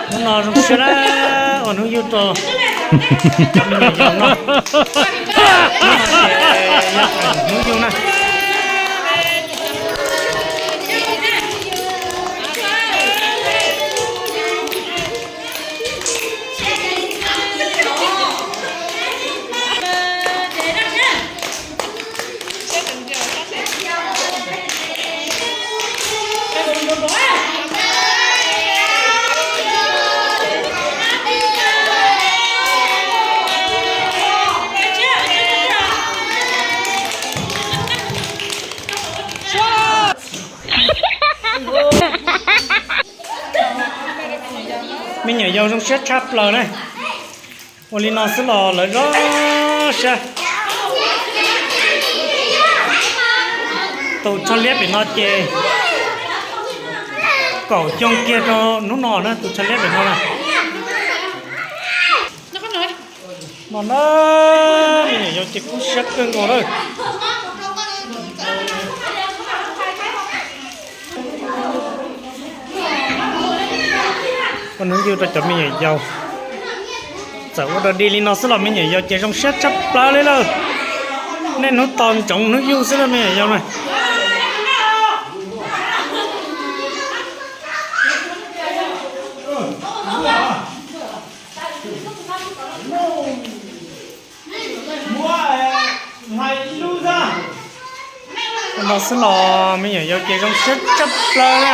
Hnub no zoo siab na, ua hnub yug rau cov me nyuam yaus no. Hnub no ces yog hnub yug na. Me nyuam yaus zoo siab tshaj plaws na. Ua li no xwb los lawv zoo siab. Tus tsho liab pem no ces kaum xyoo kiag rau hnub no na, tus tsho liab pem no na. No na, me nyuam yaus ces kub siab kawg nkaus lawm. Ua hnub yug rau cov me nyuam yaus. Txawm ua dog dig li no xwb los me nyuam yaus ces zoo siab tshaj plaws li lawm. Niaj hnub tos ntsoov hnub yug xwb na me nyuam yaus na. Ua no xwb los me nyuam yaus ces zoo siab tshaj plaws li.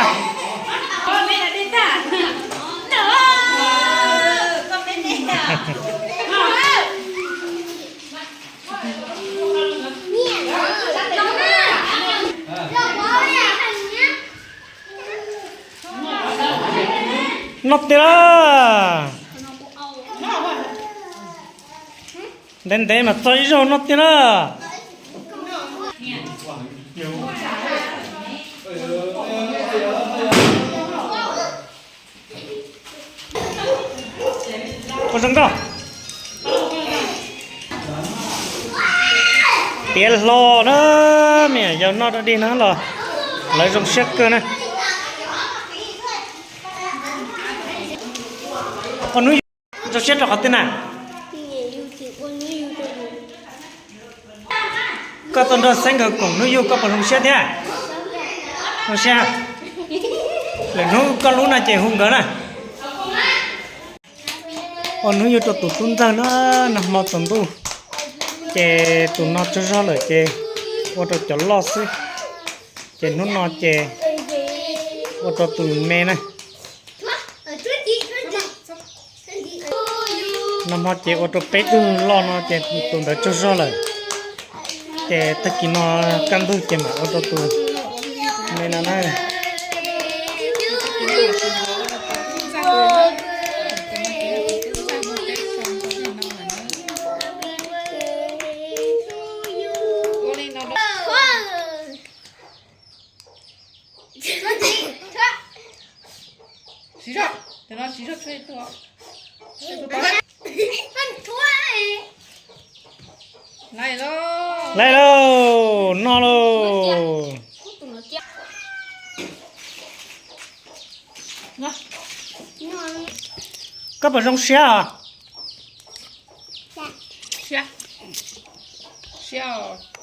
Noj tiag lawm. Ntev ntev mas txog ib zaug noj tiag na. Ua zoo nkauj. Tiav hlo na, me nyuam yaus noj dog dig no los lawv zoo siab kawg na. Ua hnub yug zoo siab rau qhov twg na? Koj tuaj nrog Xeeb nkawd koom hnub yug koj puas zoo siab thiab? Zoo siab. Lwm hnub koj hlub no ces hu nkawd na. Ua hnub yug rau tus tub ntxawg na, nag hmo tsaus ntuj ces tus no tsaug zog lawm ces ua rau cov loj xwb. Ces hnub no ces ua rau tus me na. Nag hmo ces ua rau peb tug loj no ces tus ntawd tsaug zog lawm. Ces tag kis no kaj ntug ces mam ua rau tus me no na. Siv zog, cov no siv zog tshuab ib tug. Laij lauj, noj lauj. Koj puas zoo siab os? Siab, siab os.